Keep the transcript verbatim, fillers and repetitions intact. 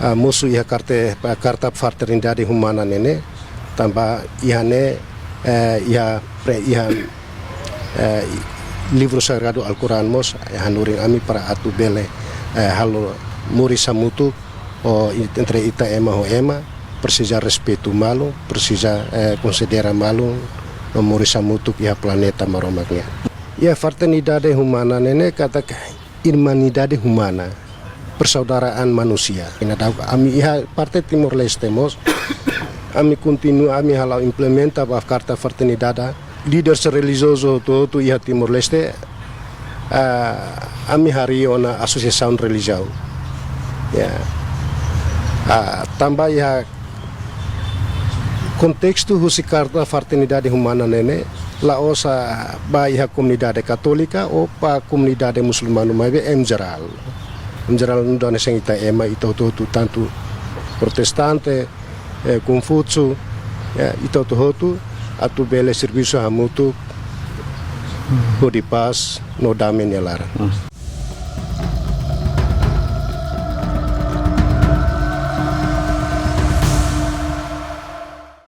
Ah, mosu iha karte-, karta fraternidade umana ne'e ne'e, tanba iha ne'e, eh, iha pre-, iha, eh, livru sagradu Al-Quran mós, eh, hanorin ami para atu bele, eh, halo moris hamutuk, ho i-, entre ita ema ho ema, presiza respeitu malu, presiza, eh, konsidera malu, no moris hamutuk iha planeta Maromak nian. Iha fraternidade umana ne'e ne'e katak irmandade umana, persaudaraan manusia. Ina dau ami iha parte Timor-Leste mós, ami kontinua, ami hala'o implementa ba karta fraternidade. Líderes relijiozu hotu-hotu iha Timor-Leste, ah, ami harii ona asosiasaun relijiaun. Ya. Ah, tanba iha kontestu husi karta fraternidade umana ne'e ne'e, la'ós ba iha komunidade katólika ou ba komunidade musulmanu, maibé em jerál. Em jerál nu'udar hanesan ita ema, ita hotu-hotu, tantu protestante, eh, Konfúsiu, ya, ita hotu-hotu, atu bele servisu hamutuk, hodi pás no dame nia laran. Hmm.